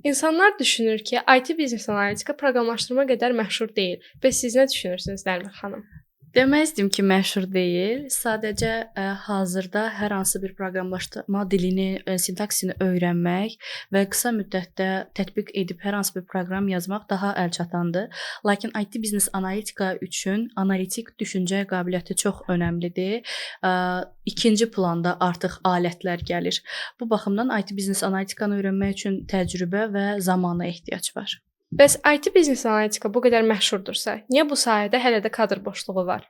İnsanlar düşünür ki, IT biznes analitika proqramlaşdırma qədər məşhur deyil. Bəs siz nə düşünürsünüz, Nərmin xanım? Deməzdim ki, məşhur deyil. Sadəcə hazırda hər hansı bir proqramlaşdırma dilini, sintaksini öyrənmək və qısa müddətdə tətbiq edib hər hansı bir proqram yazmaq daha əlçatandır. Lakin IT biznes analitika üçün analitik düşüncə qabiliyyəti çox önəmlidir. İkinci planda artıq alətlər gəlir. Bu baxımdan IT biznes analitikanı öyrənmək üçün təcrübə və zamana ehtiyac var. Bəs IT biznes analitika bu qədər məşhurdursa, niyə bu sahədə hələ də kadr boşluğu var?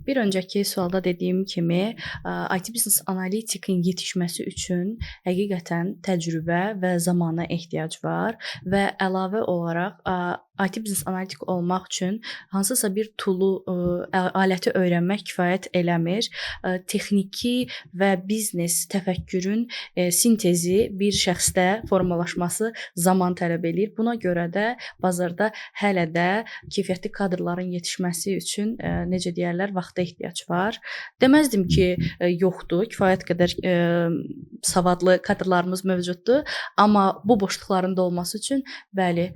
Bir öncəki sualda dediyim kimi, IT biznes analitikin yetişməsi üçün həqiqətən təcrübə və zamana ehtiyac var və əlavə olaraq IT biznes analitik olmaq üçün hansısa bir toolu, aləti öyrənmək kifayət eləmir. Texniki və biznes təfəkkürün sintezi bir şəxsdə formalaşması zaman tələb eləyir. Buna görə də bazarda hələ də keyfiyyətli kadrların yetişməsi üçün, necə deyərlər, vaxta ehtiyac var. Deməzdim ki, yoxdur, kifayət qədər savadlı kadrlarımız mövcuddur, amma bu boşluqların dolması üçün, bəli,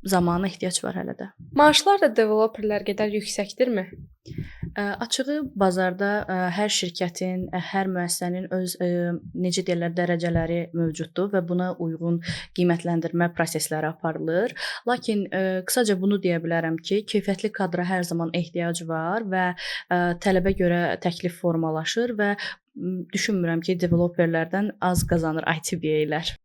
zamana ehtiyac var hələ də. Maaşlar da developerlər qədər yüksəkdirmi? Açığı bazarda hər şirkətin, hər müəssisənin öz, necə deyirlər, dərəcələri mövcuddur və buna uyğun qiymətləndirmə prosesləri aparılır. Lakin qısaca bunu deyə bilərəm ki, keyfiyyətli kadra hər zaman ehtiyac var və tələbə görə təklif formalaşır və düşünmürəm ki, developerlərdən az qazanır IT BA-lər.